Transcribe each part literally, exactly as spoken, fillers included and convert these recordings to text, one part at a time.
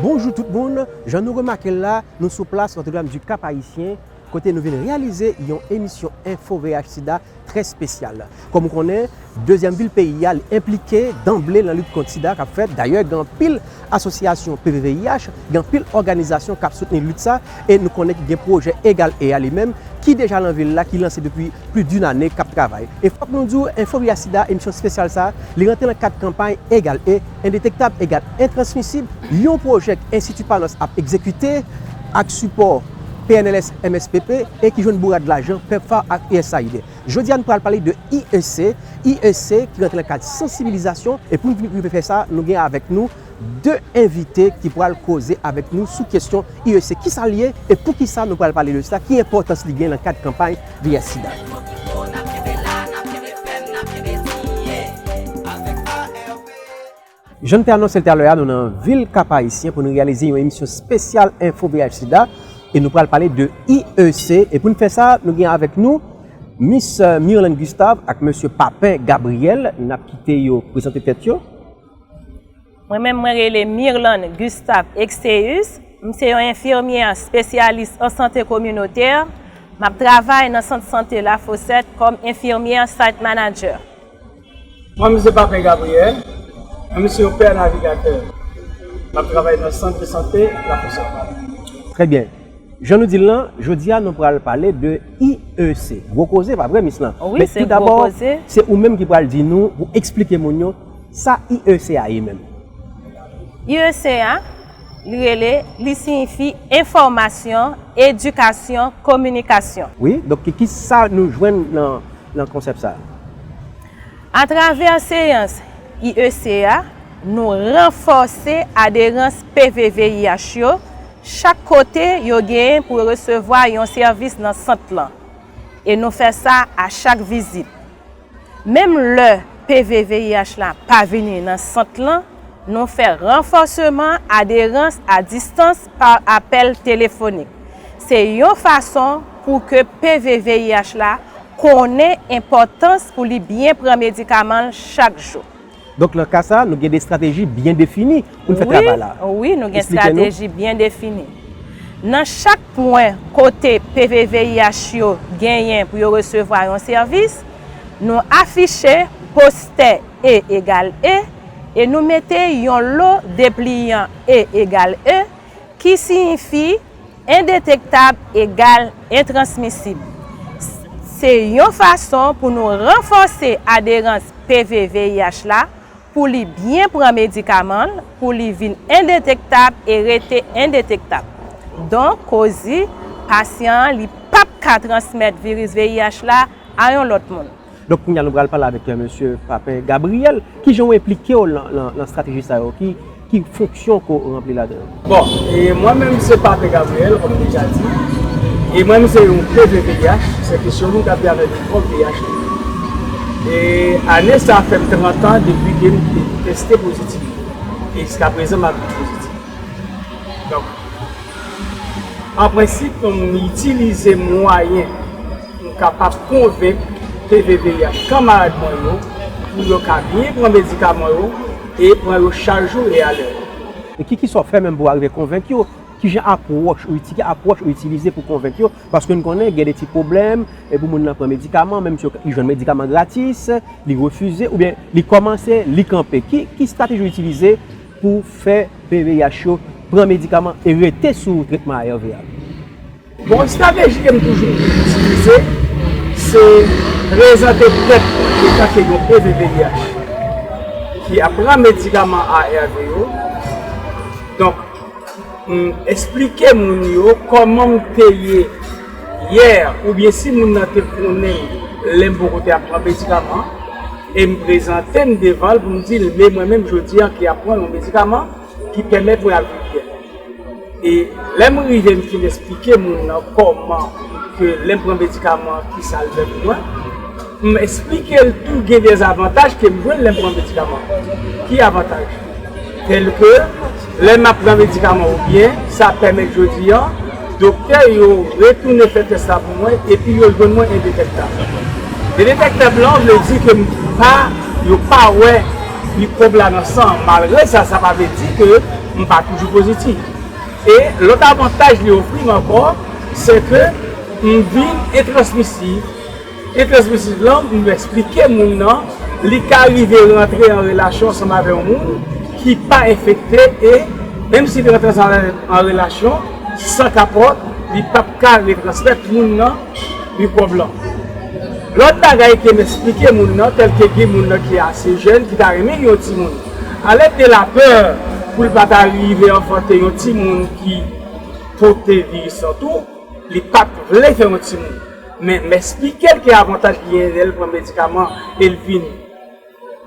Bonjou tout moun, jan nou remake l la, nou sou plas Notre-Dame du Cap Haïtien, kote nou vin reyalize yon emisyon Enfo V I H Sida trè espesyal. Kòm ou konnen, dezyèm vil peyi a, li enplike danble nan lit kont sida k ap fèt. Dayè, gen anpil asosyasyon P V V I H, gen anpil òganizasyon k ap soutni lit sa, e nou konnen ki gen pwojè Egal E a li menm, ki deja nan vil la, ki lanse depi plis d'une ane k ap travay. E fòk nou di w, Enfo V I H Sida, emisyon espesyal sa, li rantre nan kad kanpay Egal E, endetektab egal entransmisib, yon pwojè Enstiti Panos ap egzekite ak sipò P N L S M S P P e ki jwenn bourad lajan PEPFAR ak U S A I D. Jodi a, nou pral pale de I E C, I E C ki rantre nan kad sansibilizasyon, e pou n rive fè sa, nou gen avèk nou de envite ki pral koze avèk nou sou kesyon I E C, kisa l ye e poukisa nou pral pale de sa, ki enpòtans li gen nan kad kanpay V I H Sida. Jan n te anonse l talè a, nou nan vil Cap Haïtien pou nou reyalize yon emisyon espesyal Enfo V I H Sida e nou pral pale de I E C. E pou n fè sa, nou gen avèk nou Miss, euh, Mirlande Gustave ak Mesye Papin Gabriel. N ap kite yo prezante tèt yo. Mwen menm, mwen rele Mirlande Gustave Exeus. M se yon enfimyè espesyalis an sante kominotè. M ap travay nan sant sante Lafosèt kòm enfimyè site manager. Mwen, m se Papin Gabriel. Mwen, m se yon pè navigatè. M ap travay nan sant de sante Lafosèt. Trè byen. Jan nou di l lan, jodi a nou pral pale de I E C. Gwo koze, pa vre, Miss lan? Wi, se gwo koze. Men tou dabò, se ou menm ki pral di nou, pou eksplike moun yo, sa I E C a ye menm? I E C a, li rele, li siyifi enfòmasyon, edikasyon, kominikasyon. Wi, donk ki, ki sa nou jwenn nan, nan konsèp sa a? Atravè seyans I E C a, nou ranfòse aderans P V V I H yo chak kote yo genyen pou yo resevwa yon sèvis nan sant lan. E nou fè sa a chak vizit. Menm lè P V V I H la pa vini nan sant lan, nou fè ranfòseman aderans a distans pa apèl telefonik. Se yon fason pou ke P V V I H la konnen enpòtans pou li byen pran medikaman l chak jou. Donk, nan ka sa a, nou gen de estrateji byen defini pou n fè travay la. Wi, wi, nou gen estrateji byen defini. Nan chak pwen kote P V V I H yo genyen pou yo resevwa yon sèvis, nou afiche postè E egal E e nou mete yon lo depliyan E egal E ki siyifi endetektab egal entransmisib. Se yon fason pou nou ranfòse aderans P V V I H la pou li byen pran medikaman l, pou li vin endetektab e rete endetektab. Donk, kozi, pasyan an, li p ap ka transmèt viris V I H la a yon lòt moun. Donk, kounye a, nou pral pale avèk, euh, Mesye Papin Gabriel. Kijan w enplike w lan, lan, lan estrateji sa yo? Ki, ki fonksyon ke w ranpli ladan yo? Bon, e mwen menm, se Papin Gabriel, kòm m deja di. E mwen menm, se yon P V V I H, se kesyon moun k ap di avèk yon V I H. E ane sa a fè m trant an depi ke m te teste pozitif. E jiskaprezan, m ap viv pozitif. Donk, an prensip, m itilize mwayen m kapab konvenk P V V I H kanmarad mwen yo pou yo ka byen pran medikaman yo e pran yo chak jou e alè. E ki, kisa w fè menm pou w arive konvenk yo? Kijan apwòch ou iti-, ki apwòch ou itilize pou konvenk yo? Paske n konnen gen de ti pwoblèm, e pou moun nan pran medikaman, menm si yo, li jwenn medikaman gratis, li refize, oubyen li kòmanse, li kanpe. Ki, ki estrateji ou itilize pou fè P V I H yo pran medikaman e rete sou tretman A R V a? Bon, estrateji ke m toujou itilize, se prezante tèt mwen etanke yon P V V I H ki ap pran medikaman A R V yo. Donk, m eksplike moun yo kòman m te ye yè, oubyen si moun nan te konnen m lè m poko te ap pran medikaman, e m prezante m devan l pou m di l, men mwen menm jodi a ki ap pran yon medikaman ki pèmèt mwen ap viv byen. E lè m rive, m fin eksplike moun nan kòman ke lè m pran medikaman, kisa l fè pou mwen. M eksplike l tou gen de zavantaj ke m jwenn lè m pran medikaman. Ki avantaj? Tèlke, lè m ap pran medikaman yo byen, sa pèmèt jodi a, doktè yo retounen fè tès la pou mwen, epi yo jwenn mwen endetektab. Endetektab lan vle di ke m pa, yo pa wè mikwòb la nan san. Malgre sa, sa pa vle di ke m pa toujou pozitif. E lòt avantaj li ofri m ankò, se ke m vin entransmisib. Entransmisib lan, m eksplike moun nan, li ka rive rantre an relasyon ansanm avè yon moun ki pa enfekte e menm si li rantre ansanm avè an relasyon san kapòt, li p ap ka retransmèt moun nan mikwòb lan. Lòt bagay ke m eksplike moun nan, tèlke gen moun nan ki ase jèn, ki ta renmen gen yon timoun. Alèd de lapè pou l pa ta rive anfante yon timoun ki pote viris lan tou, li pa t vle fè yon timoun. Men m eksplike l ke avantaj li genyen lè l pran medikaman e l vin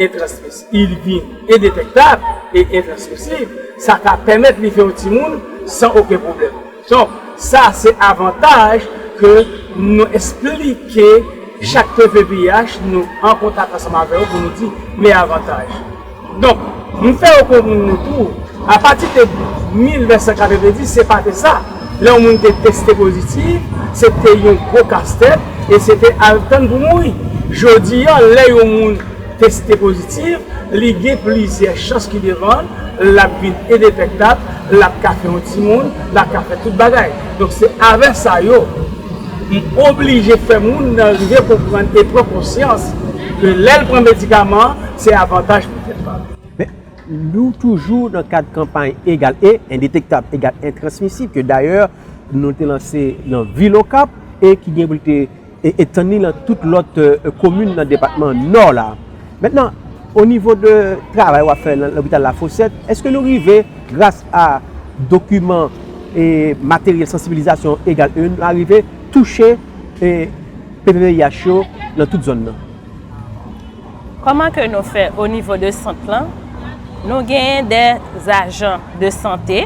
entransmis-, li vin endetektab e entransmisib, sa ka pèmèt li fè yon timoun san okenn pwoblèm. Donk, sa se avantaj ke nou eksplike chak P V V I H, nou an kontak ansanm avè yo pou nou di men avantaj. Donk, nou fè yo konprann nou tou, apati de mil nèf san katrevenndis, se pa te sa. Lè yon moun te teste pozitif, se te yon gwo kastèt, e se te al tann pou mouri. Jodi a, lè yon moun teste pozitif, li gen plizyè chans ki devan l, l ap vin endetektab, l ap ka fè yon timoun, l ap ka fè tout bagay. Donk, se avè sa yo, m oblije fè moun nan rive konprann e pran konsyans ke lè l pran medikaman, se avantaj pou tèt pa l. Men, nou toujou nan kad kanpay Egal E, endetektab egal entransmisib, ke dayè nou te lanse nan vil Okap e ki gen pou l te e, etann li nan tout lòt, e, komin nan depatman Nò la. Mentnan, o nivo de travay w ap fè nan lopital Lafosèt, èske nou rive, gras a dokiman e materyèl sansibilizasyon Egal E, nou arive touche e P V V I H yo nan tout zòn nan? Kòman ke nou fè o nivo de sant lan? Nou genyen dè ajan de sante,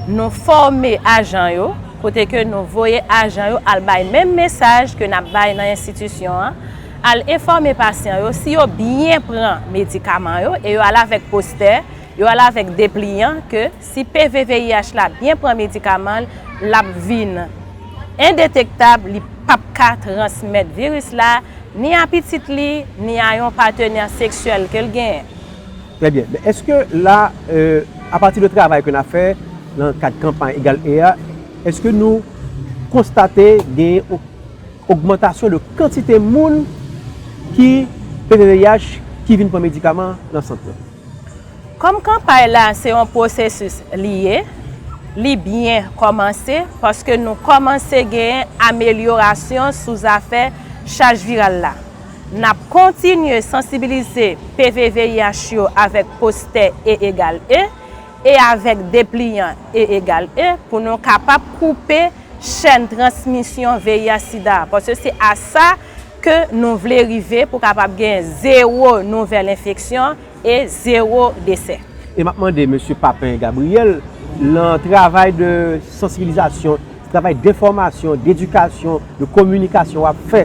nou fòme ajan yo, kote ke nou voye ajan yo al bay menm mesaj ke n ap bay nan enstitisyon an, al enfòme pasyan yo si yo byen pran medikaman yo e yo al avèk postè, yo al avèk depliyan ke si P V V I H la byen pran medikaman l, l ap vin endetektab, li p ap ka transmèt viris la, ni a pitit li, ni a yon patenè seksyèl ke l genyen. Trè byen. Men èske la, e, apati de travay ke n ap fè nan kad kanpay Egal E a, èske nou konstate gen o-, ogmantasyon de kantite moun ki P V V I H ki vin pran medikaman nan sant lan? Kòm kanpay la se yon pwosesis li ye, li byen kòmanse paske nou kòmanse genyen amelyorasyon sou zafè chaj viral la. N ap kontinye sansibilize P V V I H yo avèk postè E egal E e avèk depliyan E egal E pou nou kapab koupe chèn transmisyon V I H sida, paske se a sa ke nou vle rive pou kapab gen zewo nouvèl enfeksyon e zewo desè. E m ap mande mesye Papin Gabriel, nan travay de sansibilizasyon, travay denfòmasyon, dedikasyon, de kominikasyon w ap fè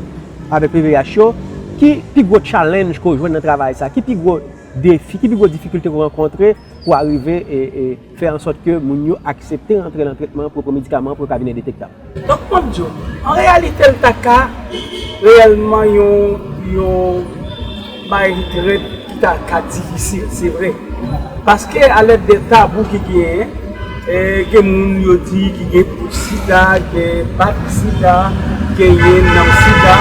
avèk P V V I H yo, ki pi gwo challenge ke w jwenn nan travay sa? Ki pi gwo defi, ki pi gwo difikilte ke w rankontre pou w arive e, e fè an sòt ke moun yo aksepte rantre nan tretman an pou yo pran medikaman an pou yo ka vin endetektab? Donk, mwen di w, an reyalite, l ta ka reyèlman yon, yon bagay ki trè, ki ta ka difisil, se vre. Paske, alèd de tabou ki genyen, e, gen moun yo di ki gen sida, gen pa t sida, genyen nanm sida,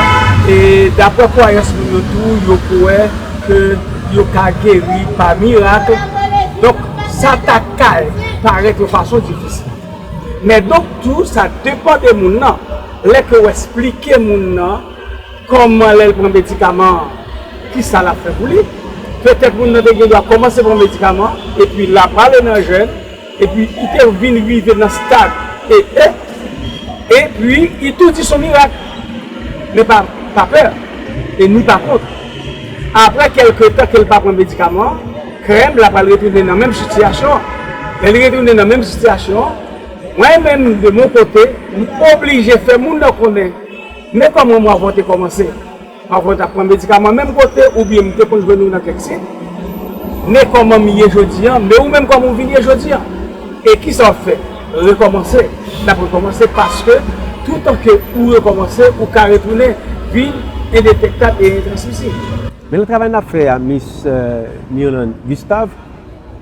e daprè kwayans moun yo tou, yo kwè ke yo ka geri pa mirak. Donk, sa ta ka parèt yon fason difisil. Men donk tou, sa depann de moun nan. Lè ke w eksplike moun nan kòman lè l pran medikaman an, kisa l ap fè pou li. Petèt moun nan te gen dwa kòmanse pran medikaman, epi l ap ale nan jèn, epi li te vin rive nan stad E, E, epi li tou di s on mirak. Men pa, pa pè, e ni pa kont. Apre kèlke tan ke l pa pran medikaman an, krèm, l ap al retounen nan menm sitiyasyon an. Lè li retounen nan menm sitiyasyon an, mwen menm, de mon kote, m oblije fè moun nan konnen, men kòman mwa vòt te kòmanse. Pafwa w t ap pran medikaman menm kote, oubyen m te konn jwenn ou nan kèk sit. Men kòman m ye jodi a, men ou menm kòman w vin ye jodi a. E kisa w ap fè? Rekòmanse. N ap rekòmanse paske toutan ke ou rekòmanse, ou ka retounen vin endetektab e entransmisib. Men nan travay n ap fè a, Miss euh, Mirlande Gustave,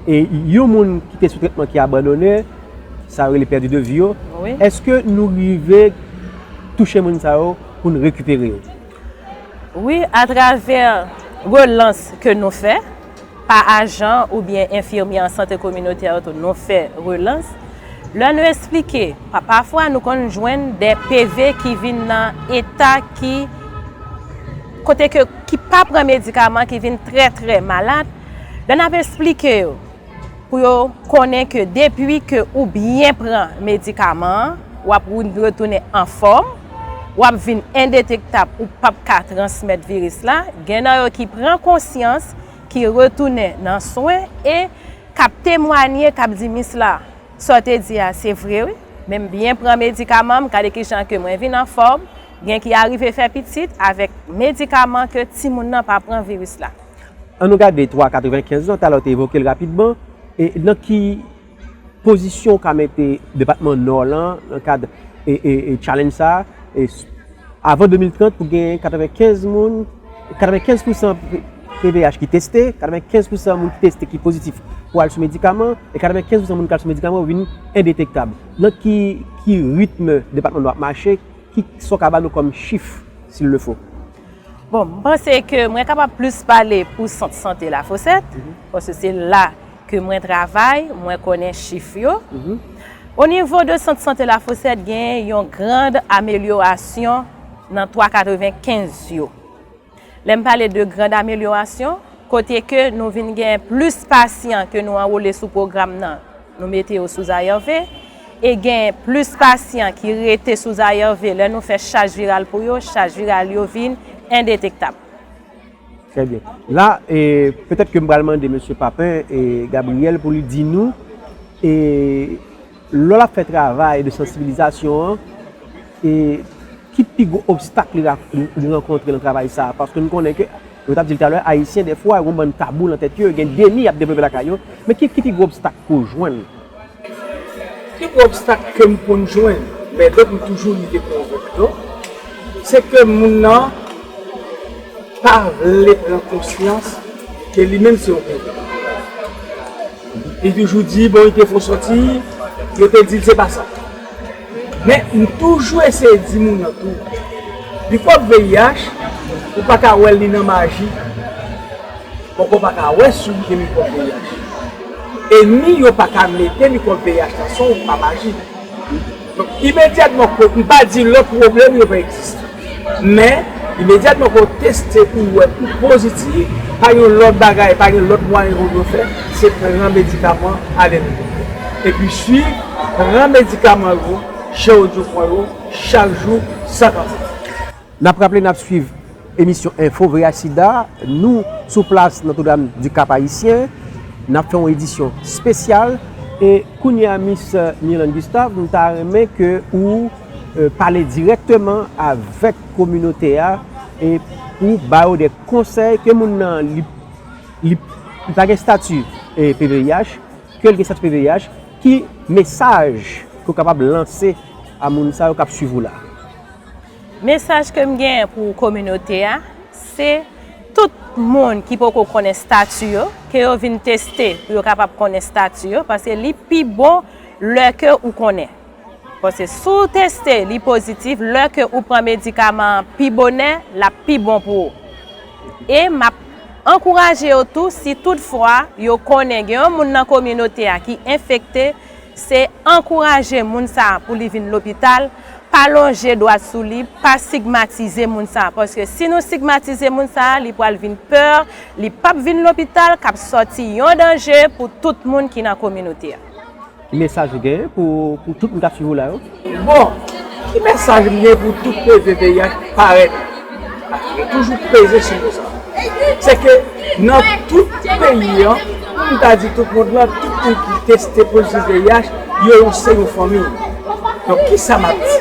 e yon moun ki te sou tretman ki abandone, sa yo rele pèdi de vi yo, Wi. Èske nou rive touche moun sa yo pou n rekipere yo? Wi, atravè relans ke nou fè, pa ajan oubyen enfimyè an sante kominotè yo tou, nou fè relans. Lè nou eksplike, pa, pafwa nou konn jwenn de P V ki vin nan eta ki kote ke ki pa pran medikaman, ki vin trè trè malad. Lè n ap eksplike yo, pou yo konnen ke depi ke ou byen pran medikaman an, w ap retounen anfòm, w ap vin endetektab, ou p ap ka transmèt viris la. Gen nan yo ki pran konsyans, ki retounen nan swen e k ap temwanye, k ap di, Miss la, sa w te di a, se vre wi. Men m byen pran medikaman m, gade kijan ke mwen vin anfòm. Gen ki arive fè pitit avèk medikaman ke timoun nan pa pran viris la. An nou gade twa katrevenkenz lan, talè w te evoke l rapidman, e nan ki pozisyon w ka mete depatman Nò lan nan kad e, e, e challenge sa a, e s- avan de mil trant pou gen katrevenkenz moun, katrevenkenz pousan P V H ki teste, katrevenkenz pousan moun ki teste ki pozitif pou al sou medikaman, e katrevenkenz pousan moun ki al sou medikaman yo vin endetektab. Nan ki, ki ritm depatman Nò ap mache, ki sa w ka ba nou kòm chif, s'il le faut? Bon, m panse ke mwen kapab plis pale pou sant sante Lafosèt, paske se la ke mwen travay, mwen konnen chif yo. O nivo de sant sante Lafosèt, gen yon grand amelyorasyon nan twa katrevenkenz yo. Lè m pale de grand amelyorasyon, kote ke nou vin gen plis pasyan ke nou anwole sou pwogram nan, nou mete yo sou A R V, e gen plis pasyan ki rete sou A R V, lè nou fè chaj viral pou yo, chaj viral yo vin endetektab. Trè byen. La, e, petèt ke m pral mande mesye Papin e Gabriel pou li di nou, e, lè l ap fè travay de sansibilizasyon an, e, ki pi gwo obstak li ra- li li rankontre nan travay sa a? Paske nou konnen ke, nou t ap di l talè, Ayisyen, dèfwa, gen yon bann tabou nan tèt yo, gen deni y ap devlope lakay yo. Men ki, ki pi gwo obstak ke w jwenn? Pi gwo obstak ke m konn jwenn, men donk m toujou rive konvenk yo, se ke moun nan pa vle pran konsyans ke li menm se yon V I H. Li toujou di, bon, li te fon sòti, yo te di l se pa sa. Men m toujou eseye di moun nan tou, mikwòb V I H, ou pa ka wè li nan maji. Poko pa ka wè si w gen mikwòb V I H. E ni yo pa ka mete mikwòb V I H nan san w pa maji. Donk, imedyatman ke, m pa di lòt pwoblèm yo pa egziste. Men, imedyatman ke w teste, ou wè ou pozitif, pa gen lòt bagay, pa gen lòt mwayen pou yo fè, se pran medikaman, ale nan dokotè. Epi swiv, pran medikaman yo, jan yo di w pran yo, chak jou, san kanpe. N ap raple n ap swiv emisyon Enfo V I H Sida. Nou sou plas Notre-Dame du Cap Haïtien. N ap fè yon edisyon espesyal. E kounye a, Miss Mirlande Gustave, m ta renmen ke ou e, pale dirèkteman avèk kominote a e pou ba yo de konsèy ke moun nan li, li, li pa gen estati e, P V I H, ke l gen estati P V I H, ki mesaj ke w kapab lanse a moun sa yo k ap swiv ou la? Mesaj ke m genyen pou kominote a, se tout moun ki poko konnen estati yo, ke yo vin teste pou yo kapab konnen estati yo, paske li pi bon lè ke ou konnen. Paske si w teste, li pozitif, lè ke ou pran medikaman an pi bonè, l ap pi bon pou ou. E m ap ankouraje yo tou, si toutfwa yo konnen gen yon moun nan kominote a ki enfekte, se ankouraje moun sa a pou li vin lopital, pa lonje dwat sou li, pa stigmatize moun sa a. Paske si nou stigmatize moun sa a, li pral vin pè, li p ap vin lopital, k ap sòti yon danje pou tout moun ki nan kominote a. Ki mesaj ou genyen pou, pou tout moun k ap swiv ou la yo? Bon, ki mesaj m gen pou tout P V V I H parèt? Yo toujou peze sou mo sa. Se ke nan tout peyi an, m ta di tout mond lan, tout moun ki teste pozitif V I H, yo yon se yon fanmi. Donk, kisa m ap di?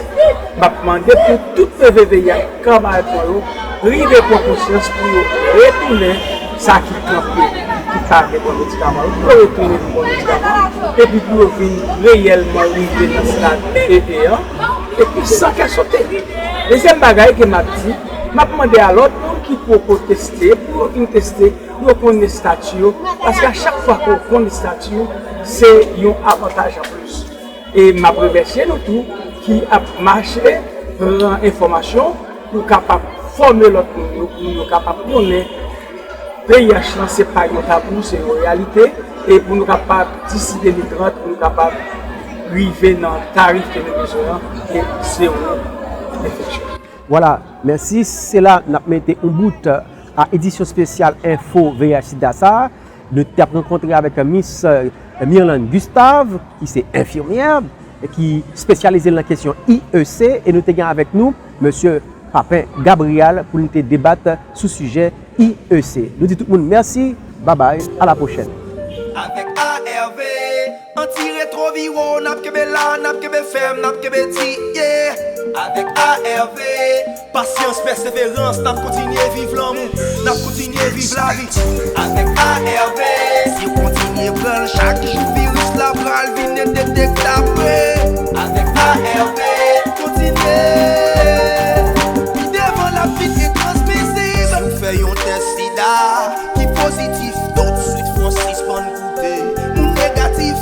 M ap mande pou tout P V V I H, kanmarad mwen yo, rive pran konsyans pou yo retounen sa ki kanpe, ki pa vle pran medikaman yo, pou yo retounen pou pran medikaman, epi pou yo vin reyèlman rive nan stad E E an, epi san kè sote. Dezyèm bagay ke m ap di, M ap mande a lòt moun ki poko teste, pou yo vin teste, pou yo konn estati yo, paske a chak fwa ke w konn estati w, se yon avantaj anplis. E m ap remèsye nou tou ki ap mache pran enfòmasyon pou kapab fòme lòt moun yo, pou yo kapab konnen V I H lan se pa yon tabou, se yon reyalite, e pou nou kapab, disi de mil trant, pou nou kapab rive nan tarif ke nou bezwen an, e zewo enfeksyon. Vwala, mèsi. Se la n ap mete yon bout a edisyon espesyal Enfo V I H Sida sa a. Nou t ap rankontre avèk Miss, euh, Mirlande Gustave, ki se enfimyè, ki espesyalize nan kesyon I E C, e nou te gen avèk nou mesye Papin Gabriel pou nou te debat sou sijè I E C. Nou di tout moun mèsi, babay, a la pwochèn. Avèk A R V, anti-retwoviro, n ap kenbe la, n ap kenbe fèm, n ap kenbe di, yeah. Avèk A R V, pasyans, pèseverans, n ap kontinye viv lanmou, n ap kontinye viv lavi. Avèk A R V, si w kontinye pran l chak jou, viris la pral vin endetektab. Avèk A R V, kontinye. Pi devan l ap vin entransmizib. Si w fè yon tès sida ki pozitif, toutswit fò w sispann koute moun negatif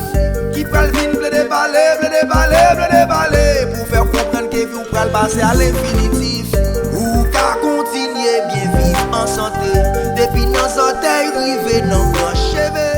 ki pral vin plede pale, plede pale, plede pale pou fè w konprann ke vi w pral pase a lenfinitif. Ou ka kontinye byen viv an sante, depi nan zòtèy rive nan branch cheve.